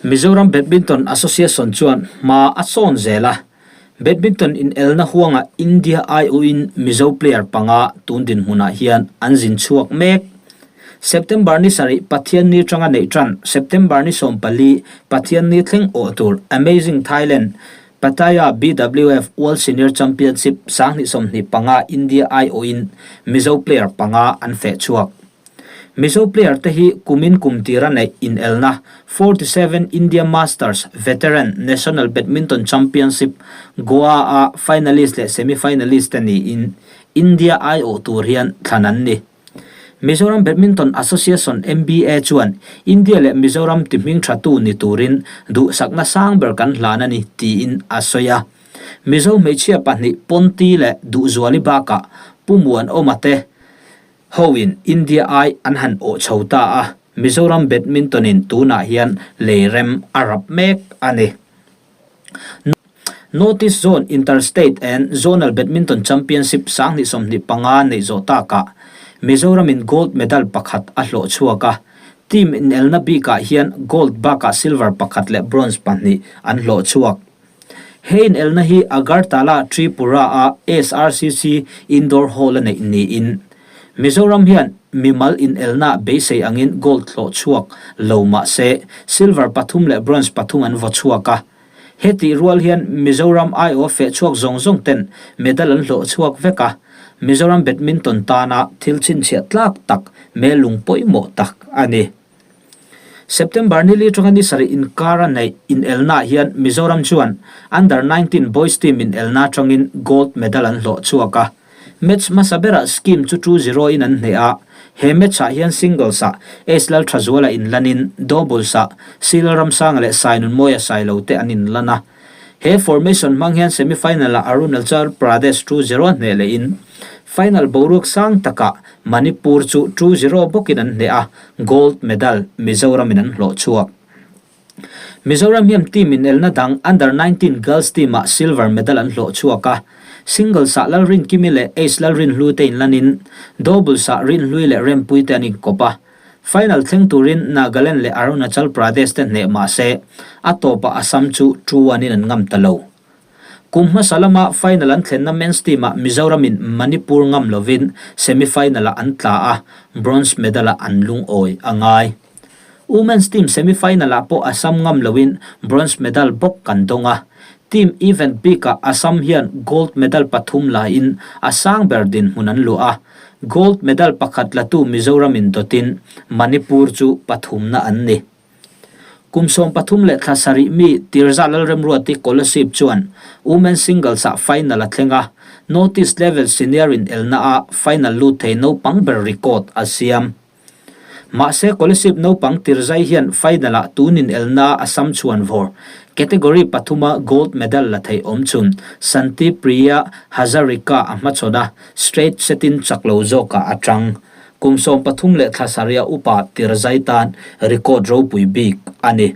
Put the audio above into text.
Mizoram Badminton Association chuan hma a sawn zel a, badminton inelna huangah India aiawhin Mizo player panga tun dinhmunah hian an zin chhuak mek. September ni sarih Pathianni tanga neih tan September ni 14 Pathianni thleng awh tur Amazing Thailand Pattaya BWF World Senior Championship 2025 India aiawhin Mizo player panga an feh chhuak. Mizo player te hi kumin kum tira neih inelna 47 India Masters Veteran National Badminton Championship Goa-a finalist leh semi-finalist te niin India aiawh tur hian thlan an ni. Mizoram Badminton Association, MBA, chuan India leh Mizoram tihming thatu ni turin duhsakna sang ber kan hlan a ni tiin a sawi a. Mizo hmeichhia pahnih Ponti leh Duhzuali bakah Pu Muanawma te Hoin India ai an han awh chho ta a, Mizoram badminton in tunah hian lei rem a rap mek a ni. North East Zone Inter-State and Zonal Badminton Championship 2025 neih zawh takah Mizoram in gold medal pakhat a hlawh chhuak a, team inelna bikah hian gold bakah silver pakhat leh bronze pahnih an hlawh chhuak. He inelna hi Agartala, Tripura-a SRCC Indoor Hall-a neih niin, Mizoram hian mimal inelna beisei angin gold hlawh chhuak lo mah se, silver pathum leh bronze pathum an vaw chhuak a. Hetih rual hian Mizoram aiawh feh chhuak zawng zawng ten medal an hlawh chhuak vek a, Mizoram badminton tana thil chhinchhiah tlak tak melung pawimawh tak a ni. September ni li atanga ni sarih inkar a neih inelnaah hian Mizoram chuan Under 19 Boys team inelna atangin gold medal an hlawh chhuak a. Match hmasa berah scheme chu 2-0 in an hneh a, he match-ah hian singles-ah Ace Lalthazuala inlanin doubles-ah C Lalramsanga leh Sainunmawia Sailo te an inlan a. He formation hmang hian semi-final-ah Arunachal Pradesh 2-0 a hneh lehin final boruak sang takah Manipur chu 2-0 bawkin an hneh a, gold medal Mizoramin an hlawh chhuak. Mizoram hian team inelna dang Under 19 Girls team-ah silver medal an hlawh chhuak a, singles-ah Lalrinkimi leh Ace Lalrinhlu te inlanin doubles-ah Rinhlui leh Rempui te an inkawp a. Final thleng turin Nagaland leh Arunachal Pradesh te hneh mah se, a tawpah Assam chu 2-1 in an ngam ta lo. Kum hmasa lama final an thlenna men's team-ah Mizoramin Manipur ngam lovin semi-final-ah an tla a, bronze medal-ah an lungawi a ngai. Women's team semi-final-ah pawh Assam ngam loin bronze medal bawk kan dawng a. Team event bikah Assam hian gold medal pathum laiin a sang ber dinhmun an luah a, Gold medal pakhat latu Mizoram in dawtin Manipur chu pathumna an ni. Kum 13 leh thla sarih mi Tirza Lalremruati Kolasib chuan Women Singles ah final a thleng a, North East level senior in elna ah final lut thei naupang ber record a siam. Mahse Kolasib naupang Tirzai hian final ah tunin elna a sam chhuan vawr category pathuma gold medal la thei awm chhun Santi Priya Hazarika a hmachhawn a, Straight setin chak lo zawkah a tang. Kum 13 leh thla sarih a upa Tirzai tan record ropui bik a ni.